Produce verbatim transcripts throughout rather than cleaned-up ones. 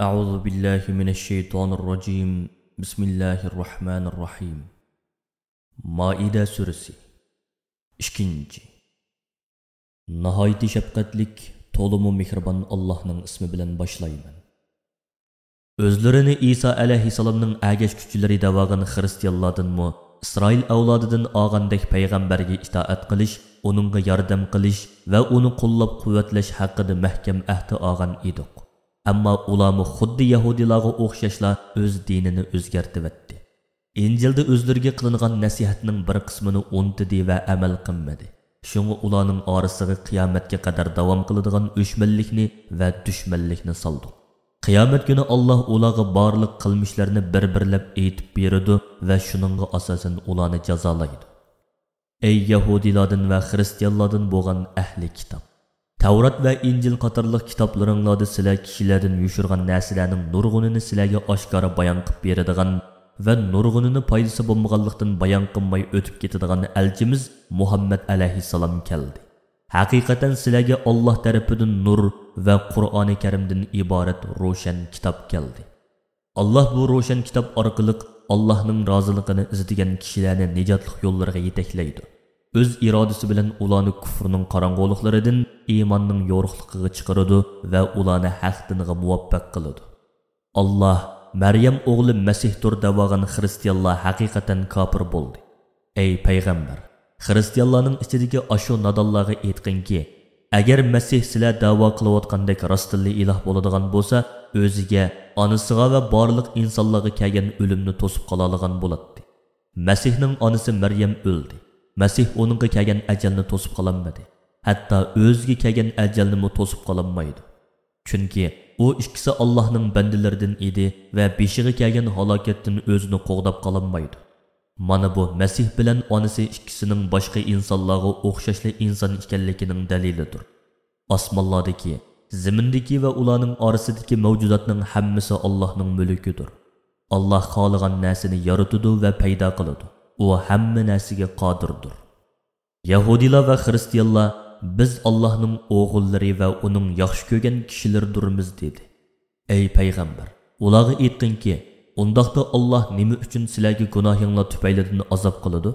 أعوذ بالله من الشيطان الرجيم. بسم الله الرحمن الرحيم. مائدە سۈرىسى. ئىككىنچى. ناھايىتى شەپقەتلىك، تولىمۇ مېھرىبان ئاللاھنىڭ ئىسمى بىلەن باشلايمەن. ئۆزلىرىنى ئىسا ئەلەيھىسسالامنىڭ ئەگەشكۈچىلىرى دەۋالغان خىرىستىيانلاردىنمۇ ئىسرائىل ئەۋلادىدىن ئالغاندەك پەيغەمبەرگە ئىتائەت قىلىش، ئۇنىڭغا ياردەم قىلىش ۋە ئۇنى قوللاپ-قۇۋۋەتلەش ھەققىدە مەھكەم ئەھدى ئالغان ئىدۇق. ئەمما ئۇلارمۇ خۇددى يەھۇدىيلارغا ئوخشاشلا ئۆز دىنىنى ئۆزگەرتىۋەتتى. ئىنجىلدا ئۆزلىرىگە قىلىنغان نەسىھەتنىڭ بىر قىسمىنى ئۇنتۇدى ۋە ئەمەل قىلمىدى. شۇڭا ئۇلارنىڭ ئارىسىغا قىيامەتكە قەدەر داۋام قىلىدىغان ئۆچمەنلىكنى ۋە دۈشمەنلىكنى سالدۇق. قىيامەت كۈنى ئاللاھ ئۇلارغا بارلىق قىلمىشلىرىنى بىر-بىرلەپ ئېيتىپ بېرىدۇ ۋە شۇنىڭغا ئاساسەن ئۇلارنى جازالايدۇ. ئەي يەھۇدىيلاردىن ۋە خىرىستىيانلاردىن بولغان ئەھلى كىتاب! تەۋرات ۋە ئىنجىل قاتارلىق كىتابلىرىڭلاردا سىلەر كىشىلەردىن يوشۇرغان نەرسىلەرنىڭ نۇرغۇنىنى سىلەرگە ئاشكارا بايان قىلىپ بېرىدىغان ۋە نۇرغۇنىنى پايدىسى بولمىغانلىقتىن بايان قىلماي ئۆتۈپ كېتىدىغان ئەلچىمىز مۇھەممەد ئەلەيھىسسالام كەلدى. ھەقىقەتەن سىلەرگە ئاللاھ تەرىپىدىن نۇر ۋە قۇرئانى كەرىمدىن ئىبارەت روشەن كىتاب كەلدى. ئاللاھ بۇ روشەن كىتاب ئارقىلىق ئاللاھنىڭ رازىلىقىنى ئىزدىگەن كىشىلەرنى نىجاتلىق يوللىرىغا يېتەكلەيدۇ. ئۆز ئىرادىسى بىلەن ئۇلارنى كۇفرنىڭ قاراڭغۇلۇقلىرىدىن ئىماننىڭ يورۇقلۇقىغا چىقىرىدۇ ۋە ئۇلارنى ھەق دىنغا مۇۋەپپەق قىلىدۇ. ئاللاھ مەريەم ئوغلى مەسىھتۇر دەۋالغان خىرىستىيانلار ھەقىقەتەن كاپىر بولدى. ئەي پەيغەمبەر، خىرىستىيانلارنىڭ ئىچىدىكى ئاشۇ نادانلارغا ئېيتقىنكى، ئەگەر مەسىھ سىلەر دەۋا قىلىۋاتقاندەك راستتىنلا ئىلاھ بولىدىغان بولسا، ئۆزىگە، ئانىسىغا ۋە بارلىق ئىنسانلارغا كەلگەن ئۆلۈمنى توسۇپ قالالىغان بولاتتى. مەسىھنىڭ ئانىسى مەريەم ئۆلدى. مەسىھ ئۇنىڭغا كەلگەن ئەجەلنى توسۇپ قالالمىدى. ھەتتا ئۆزىگە كەلگەن ئەجەلنىمۇ توسۇپ قالالمايدۇ. چۈنكى ئۇ ئىككىسى ئاللاھنىڭ بەندىلىرىدىن ئىدى ۋە بېشىغا كەلگەن ھالاكەتتىن ئۆزىنى قوغداپ قالالمايدۇ. مانا بۇ مەسىھ بىلەن ئانىسى ئىككىسىنىڭ باشقا ئىنسانلارغا ئوخشاشلا ئىنسان ئىكەنلىكىنىڭ دەلىلىدۇر. ئاسمانلاردىكى، زېمىندىكى ۋە ئۇلارنىڭ ئارىسىدىكى مەۋجۇداتنىڭ ھەممىسى ئاللاھنىڭ مۈلكىدۇر. ئاللاھ خالىغان نەرسىنى يارىتىدۇ ۋە پەيدا قىلىدۇ. ئۇ ھەممە نەرسىگە قادىردۇر. يەھۇدىيلار ۋە خىرىستىيانلار، «بىز ئاللاھنىڭ ئوغۇللىرى ۋە ئۇنىڭ ياخشى كۆرگەن كىشىلىرىدۇرمىز» دېدى. ئەي پەيغەمبەر، ئۇلارغا ئېيتقىنكى، ئۇنداقتا ئاللاھ نېمە ئۈچۈن سىلەرگە گۇناھىڭلار تۈپەيلىدىن ئازاب قىلىدۇ؟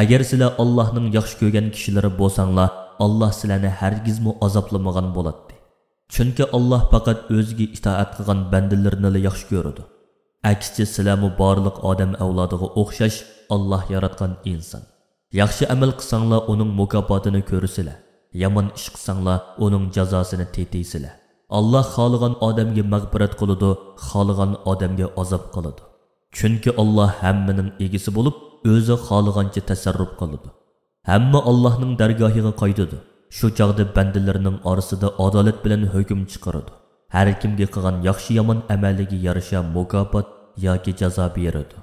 ئەگەر سىلەر ئاللاھنىڭ ياخشى كۆرگەن كىشىلىرى بولساڭلار، ئاللاھ سىلەرنى ھەرگىزمۇ ئازابلىمىغان بولاتتى. چۈنكى ئاللاھ پەقەت ئۆزىگە ئىتائەت قىلغان بەندىلىرىنىلا ياخشى كۆرىدۇ. ئەكسىچە سىلەرمۇ بارلىق ئادەم ئەۋلادىغا ئوخشاش ئاللاھ ياراتقان ئىنسان. ياخشى ئەمەل قىلساڭلار ئۇنىڭ مۇكاپاتىنى كۆرىسىلەر، يامان ئىش قىلساڭلار ئۇنىڭ جازاسىنى تېتىيسىلەر. ئاللاھ خالىغان ئادەمگە مەغپىرەت قىلىدۇ، خالىغان ئادەمگە ئازاب قىلىدۇ. چۈنكى ئاللاھ ھەممىنىڭ ئىگىسى بولۇپ، ئۆزى خالىغانچە تەسەررۇپ قىلىدۇ. ھەممە ئاللاھنىڭ دەرگاھىغا قايتىدۇ. شۇ چاغدا بەندىلىرىنىڭ ئارىسىدا ئادالەت بىلەن ھۆكۈم چىقىرىدۇ. ھەر كىمگە قىلغان ياخشى-يامان ئەمەلىگە يارىشا مۇكاپات ياكى جازا بېرىدۇ.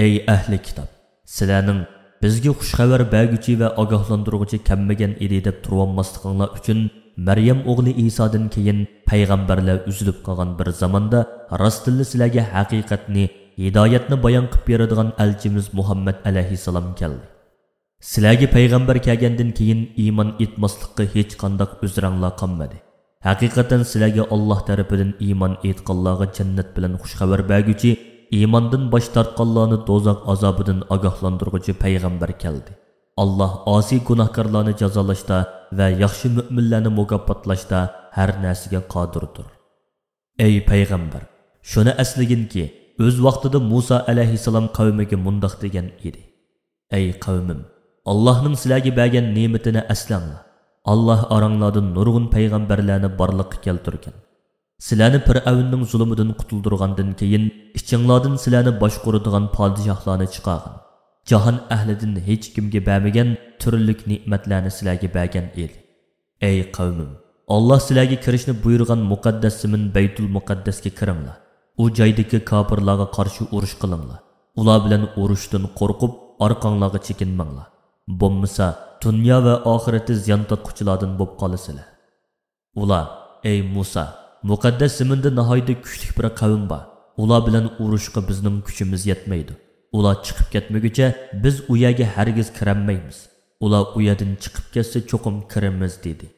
ئەي ئەھلى كىتاب! سىلەرنىڭ «بىزگە خۇش خەۋەر بەرگۈچى ۋە ئاگاھلاندۇرغۇچى كەلمىگەن ئىدى» دەپ تۇرۇۋالماسلىقىڭلار ئۈچۈن، مەريەم ئوغلى ئىسادىن كېيىن پەيغەمبەرلەر ئۈزۈلۈپ قالغان بىر زاماندا راستتىنلا سىلەرگە ھەقىقەتنى، ھىدايەتنى بايان قىلىپ بېرىدىغان ئەلچىمىز مۇھەممەد ئەلەيھىسسالام كەلدى. سىلەرگە پەيغەمبەر كەلگەندىن كېيىن ئىمان ئېيتماسلىققا ھېچقانداق ئۆزرەڭلار قالمىدى. ھەقىقەتەن سىلەرگە ئاللاھ تەرىپىدىن ئىمان ئېيتقانلارغا جەننەت بىلەن خۇش خەۋەر بەرگۈچى، ئىماندىن باش تارتقانلارنى دوزاخ ئازابىدىن ئاگاھلاندۇرغۇچى پەيغەمبەر كەلدى. ئاللاھ ئاسىي گۇناھكارلارنى جازالاشتا ۋە ياخشى مۆمىنلەرنى مۇكاپاتلاشتا ھەر نەرسىگە قادىردۇر. ئەي پەيغەمبەر، شۇنى ئەسلىگىنكى، ئۆز ۋاقتىدا مۇسا ئەلەيھىسسالام قەۋمىگە مۇنداق دېگەن ئىدى: «ئەي قەۋمىم، ئاللاھنىڭ سىلەرگە بەرگەن نېمىتىنى ئەسلەڭلار. ئاللاھ ئاراڭلاردا نۇرغۇن پەيغەمبەرلەرنى بارلىققا كەلتۈرگەن. سىلەرنى پىرئەۋننىڭ زۇلۇمىدىن قۇتۇلدۇرغاندىن كېيىن، ئىچىڭلاردىن سىلەرنى باشقۇرىدىغان پادىشاھلارنى چىقارغان. جاھان ئەھلىدىن ھېچكىمگە بەرمىگەن تۈرلۈك نېمەتلەرنى سىلەرگە بەرگەن ئىدى. ئەي قەۋمىم، ئاللاھ سىلەرگە كىرىشنى بۇيرۇغان مۇقەددەس زېمىن بەيتۇل مۇقەددەسكە كىرىڭلار. ئۇ جايدىكى كاپىرلارغا قارشى ئۇرۇش قىلىڭلار. ئۇلار بىلەن ئۇرۇشتىن قورقۇپ، ئارقاڭلارغا چېكىنمەڭلار. بولمىسا، دۇنيا ۋە ئاخىرەتتە زىيان تارتقۇچىلاردىن بولۇپ قالىسىلەر.» ئۇلار: «ئەي مۇسا، مۇقەددەس زېمىندا ناھايىتى كۈچلۈك بىر قەۋم بار. ئۇلار بىلەن ئۇرۇشقا بىزنىڭ كۈچىمىز يەتمەيدۇ. ئۇلار چىقىپ كەتمىگۈچە بىز ئۇ يەرگە ھەرگىز كىرەلمەيمىز. ئۇلار ئۇ يەردىن چىقىپ كەتسە چوقۇم كىرىمىز» دېدى.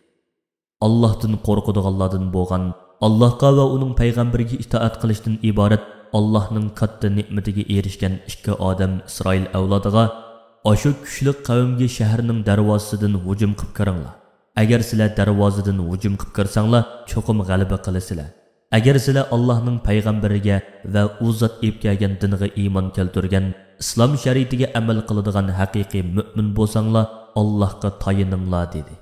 ئاللاھتىن قورقىدىغانلاردىن بولغان ئاللاھقا ۋە ئۇنىڭ پەيغەمبىرىگە ئىتائەت قىلىشتىن ئىبارەت ئاللاھنىڭ كاتتا نېمىتىگە ئېرىشكەن ئىككى ئادەم ئىسرائىل ئەۋلادىغا، ئاشۇ كۈچلۈك قەۋمگە شەھەرنىڭ دەرۋازىسىدىن ھۇجۇم قىپ كىرىڭلار. ئەگەر سىلەر دەرۋازىدىن ھۇجۇم قىپ كىرسەڭلار، چوقۇم غەلىبە قىلىسىلەر. ئەگەر سىلەر ئاللاھنىڭ پەيغەمبىرىگە ۋە ئۇ زات ئېلىپ كەلگەن دىنغا ئىمان كەلتۈرگەن، ئىسلام شەرىئىتىگە ئەمەل قىلىدىغان ھەقىقىي مۆمىن بولساڭلار، ئاللاھقا تايىنىڭلار، دېدى.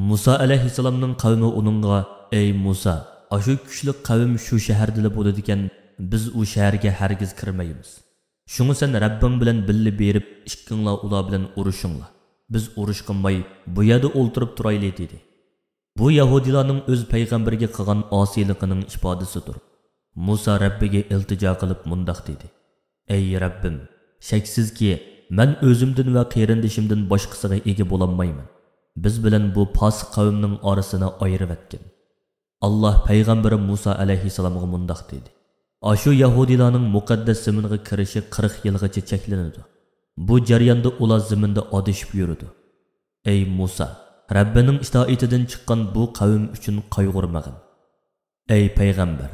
مۇسا ئەلەيھىسسالامنىڭ قەۋمى ئۇنىڭغا، ئەي مۇسا، ئاشۇ كۈچلۈك قەۋم شۇ شەھەردىلا بولىدىكەن، بىز ئۇ شەھەرگە ھەرگىز كىرمەيمىز. شۇڭا سەن رەببىڭ بىلەن بىللە بېرىپ، ئىككىڭلار ئۇلار بىلەن ئۇرۇشۇڭلار. بىز ئۇرۇش قىلماي، بۇ يەردە ئولتۇرۇپ تۇرايلى، دېدى. بۇ يەھۇدىيلارنىڭ ئۆز پەيغەمبىرىگە قىلغان ئاسىيلىقىنىڭ ئىپادىسىدۇر. مۇسا رەببىگە ئىلتىجا قىلىپ مۇنداق دېدى: ئەي رەببىم، شەكسىزكى، مەن ئۆزۈمدىن ۋە قېرىندىشىمدىن باشقىسىغا ئىگە بولالمايمەن. بىز بىلەن بۇ پاسىق قەۋمنىڭ ئارىسىنى ئايرىۋەتكىن. ئاللاھ پەيغەمبىرى مۇسا ئەلەيھىسسالامغا مۇنداق دېدى: ئاشۇ يەھۇدىيلارنىڭ مۇقەددەس زېمىنغا كىرىشى قىرىق يىلغىچە چەكلىنىدۇ. بۇ جەرياندا ئۇلار زېمىندا ئادىشىپ يۈرىدۇ. ئەي مۇسا، رەببىنىڭ ئىتائىتىدىن چىققان بۇ قەۋم ئۈچۈن قايغۇرمىغىن. ئەي پەيغەمبەر،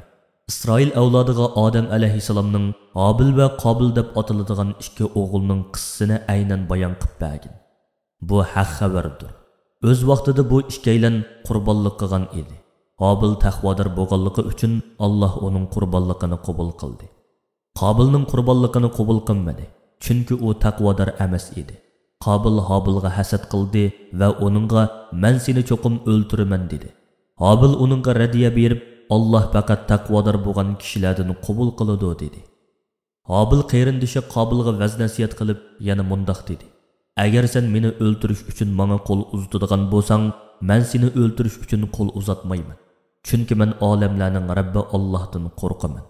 ئىسرائىل ئەۋلادىغا ئادەم ئەلەيھىسسالامنىڭ ھابىل ۋە قابىل دەپ ئاتىلىدىغان ئىككى ئوغلىنىڭ قىسسىسىنى ئەينەن بايان قىپ بەرگىن. بۇ ھەق خەۋەردۇر. ئۆز ۋاقتىدا بۇ ئىككىيلەن قۇربانلىق قىلغان ئىدى. ھابىل تەقۋادار بولغانلىقى ئۈچۈن ئاللاھ ئۇنىڭ قۇربانلىقىنى قوبۇل قىلدى. قابىلنىڭ قۇربانلىقىنى قوبۇل قىلمىدى، چۈنكى ئۇ تەقۋادار ئەمەس ئىدى. قابىل ھابىلغا ھەسەت قىلدى ۋە ئۇنىڭغا، مەن سېنى چوقۇم ئۆلتۈرىمەن، دېدى. ھابىل ئۇنىڭغا رەددىيە بېرىپ، ئاللاھ پەقەت تەقۋادار بولغان كىشىلەردىن قوبۇل قىلىدۇ، دېدى. ھابىل قېرىندىشى قابىلغا ۋەز نەسىھەت قىلىپ، يەنە مۇنداق دېدى: ئەگەر سەن مېنى ئۆلتۈرۈش ئۈچۈن ماڭا قول ئۇزىتىدىغان بولساڭ، مەن سېنى ئۆلتۈرۈش ئۈچۈن قول ئۇزاتمايمەن. چۈنكى مەن ئالەملەرنىڭ رەببى ئاللاھتىن قورقىمەن.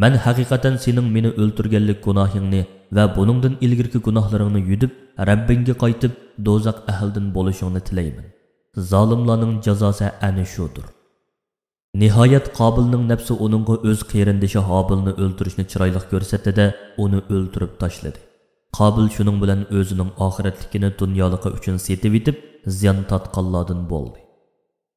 مەن ھەقىقەتەن سېنىڭ مېنى ئۆلتۈرگەنلىك گۇناھىڭنى ۋە بۇنىڭدىن ئىلگىرىكى گۇناھلىرىڭنى يۇيۇپ، رەببىڭگە قايتىپ، دوزاخ ئەھلىدىن بولۇشۇڭنى تىلەيمەن. زالىملارنىڭ جازاسى ئەنە شۇدۇر. نىھايەت، قابىلنىڭ نەپسى ئۇنىڭغا ئۆز قېرىندىشى ھابىلنى ئۆلتۈرۈشنى چىرايلىق كۆرسەتتى-دە، ئۇنى ئۆلتۈرۈپ تاشلىدى. قابىل شۇنىڭ بىلەن ئۆزىنىڭ ئاخىرەتلىكىنى دۇنيالىقى ئۈچۈن سېتىۋېتىپ، زىيان تارتقانلاردىن بولدى.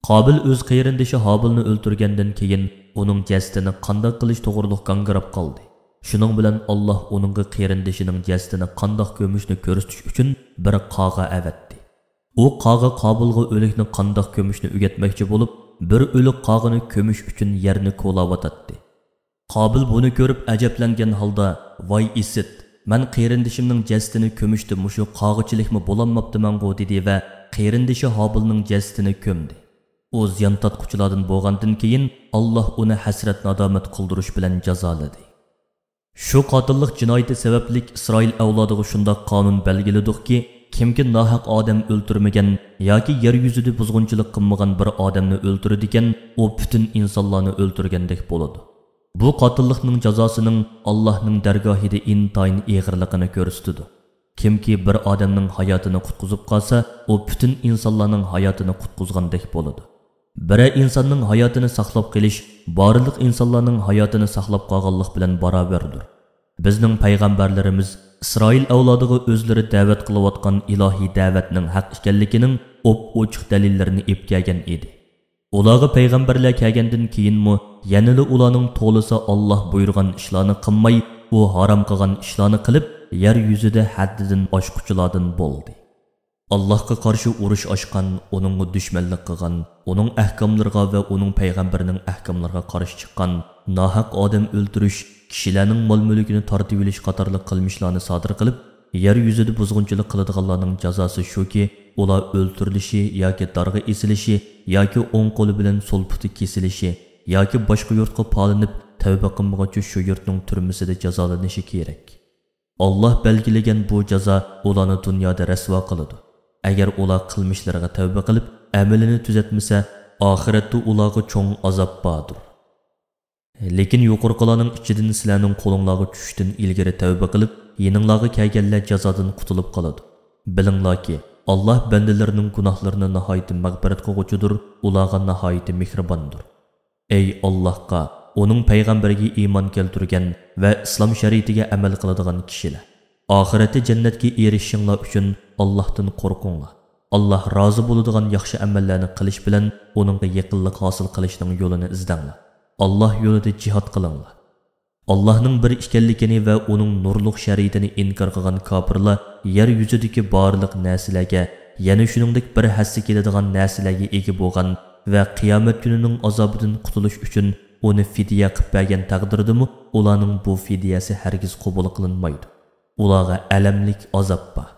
قابىل ئۆز قېرىندىشى ھابىلنى ئۆلتۈرگەندىن كېيىن، ئۇنىڭ جەسىتىنى قانداق قىلىش توغرۇلۇق گاڭگىراپ قالدى. شۇنىڭ بىلەن ئاللاھ ئۇنىڭغا قېرىندىشىنىڭ جەسىتىنى قانداق كۆمۈشنى كۆرسىتىش ئۈچۈن بىر قاغا ئەۋەتتى. ئۇ قاغا قابىلغا ئۆلۈكنى قانداق كۆمۈشنى ئۆگەتمەكچى بولۇپ، بىر ئۆلۈك قاغىنى كۆمۈش ئۈچۈن يەرنى كولاۋاتاتتى. قابىل بۇنى كۆرۈپ ئەجەبلەنگەن ھالدا، ۋاي ئىسىت! مەن قېرىندىشىمنىڭ جەسىتىنى كۆمۈشتە مۇشۇ قاغىچىلىكمۇ بولالماپتىمەنغۇ، دېدى ۋە قېرىندىشى ھابىلنىڭ جەسىتىنى كۆمدى. ئۇ زىيان تارتقۇچىلاردىن بولغاندىن كېيىن، ئاللاھ ئۇنى ھەسرەت-نادامەت قىلدۇرۇش بىلەن جازالىدى. شۇ قاتىللىق جىنايىتى سەۋەبلىك ئىسرائىل ئەۋلادىغا شۇنداق قانۇن بەلگىلىدۇقكى، كىمكى ناھەق ئادەم ئۆلتۈرمىگەن ياكى يەر يۈزىدە بۇزغۇنچىلىق قىلمىغان بىر ئادەمنى ئۆلتۈرىدىكەن، ئۇ پۈتۈن ئىنسانلارنى ئۆلتۈرگەندەك بولىدۇ. بۇ قاتىللىقنىڭ جازاسىنىڭ ئاللاھنىڭ دەرگاھىدا ئىنتايىن ئېغىرلىقىنى كۆرسىتىدۇ. كىمكى بىر ئادەمنىڭ ھاياتىنى قۇتقۇزۇپ قالسا، ئۇ پۈتۈن ئىنسانلارنىڭ ھاياتىنى قۇتقۇزغاندەك بولىدۇ. بىرەر ئىنساننىڭ ھاياتىنى ساقلاپ قېلىش بارلىق ئىنسانلارنىڭ ھاياتىنى ساقلاپ قالغانلىق بىلەن باراۋەردۇر. بىزنىڭ پەيغەمبەرلىرىمىز ئىسرائىل ئەۋلادىغا ئۆزلىرى دەۋەت قىلىۋاتقان ئىلاھىي دەۋەتنىڭ ھەق ئىكەنلىكىنىڭ ئوپئوچۇق دەلىللىرىنى ئېلىپ كەلگەن ئىدى. ئۇلارغا پەيغەمبەرلەر كەلگەندىن كېيىنمۇ يەنىلا ئۇلارنىڭ تولىسى ئاللاھ بۇيرۇغان ئىشلارنى قىلماي، ئۇ ھارام قىلغان ئىشلارنى قىلىپ، يەر يۈزىدە ھەددىدىن ئاشقۇچىلاردىن بولدى. ئاللاھقا قارشى ئۇرۇش ئاچقان، ئۇنىڭغا دۈشمەنلىك قىلغان، ئۇنىڭ ئەھكاملىرىغا ۋە ئۇنىڭ پەيغەمبىرىنىڭ ئەھكاملىرىغا قارشى چىققان، ناھەق ئادەم ئۆلتۈرۈش، كىشىلەرنىڭ مال-مۈلكىنى تارتىۋېلىش قاتارلىق قىلمىشلارنى سادىر قىلىپ، يەر يۈزىدە بۇزغۇنچىلىق قىلىدىغانلارنىڭ جازاسى شۇكى، ئۇلار ئۆلتۈرۈلۈشى ياكى دارغا ئېسىلىشى ياكى ئوڭ قولى بىلەن سول پۇتى كېسىلىشى ياكى باشقا يۇرتقا پالىنىپ، تەۋبە قىلمىغۇچە شۇ يۇرتنىڭ تۈرمىسىدە جازالىنىشى كېرەك. ئاللاھ بەلگىلىگەن بۇ جازا ئۇلارنى دۇنيادا رەسۋا قىلىدۇ. ئەگەر ئۇلار قىلمىشلىرىغا تەۋبە قىلىپ، ئەمىلىنى تۈزەتمىسە، ئاخىرەتتە ئۇلارغا چوڭ ئازاب باردۇر. لېكىن يۇقىرىقىلارنىڭ ئىچىدىن سىلەرنىڭ قولۇڭلارغا چۈشۈشتىن ئىلگىرى تەۋبە قىلىپ، يېنىڭلارغا كەلگەنلەر جازادىن قۇتۇلۇپ قالىدۇ. بىلىڭلاركى، ئاللاھ بەندىلىرىنىڭ گۇناھلىرىنى ناھايىتى مەغپىرەت قىلغۇچىدۇر، ئۇلارغا ناھايىتى مېھرىباندۇر. ئەي ئاللاھقا، ئۇنىڭ پەيغەمبىرىگە ئىمان كەلتۈرگەن ۋە ئىسلام شەرىئىتىگە ئەمەل قىلىدىغان كىشىلەر! ئاخىرەتتە جەننەتكە ئېرىشىشىڭلار ئۈچۈن ئاللاھتىن قورقۇڭلار. ئاللاھ رازى بولىدىغان ياخشى ئەمەللەرنى قىلىش بىلەن ئۇنىڭغا يېقىنلىق ھاسىل قىلىشنىڭ يولىنى ئىزدەڭلار. ئاللاھ يولىدا جىھاد قىلىڭلار. ئاللاھنىڭ بىر ئىكەنلىكىنى ۋە ئۇنىڭ نۇرلۇق شەرىئىتىنى ئىنكار قىلغان كاپىرلار يەر يۈزىدىكى بارلىق نەرسىلەرگە، يەنە شۇنىڭدەك بىر ھەسسە كېلىدىغان نەرسىلەرگە ئىگە بولغان ۋە قىيامەت كۈنىنىڭ ئازابىدىن قۇتۇلۇش ئۈچۈن ئۇنى فىدىيە قىلىپ بەرگەن تەقدىردىمۇ، ئۇلارنىڭ بۇ فىدىيەسى ھەرگىز قوبۇل قىلىنمايدۇ. ئۇلارغا ئەلەملىك ئازاب بار.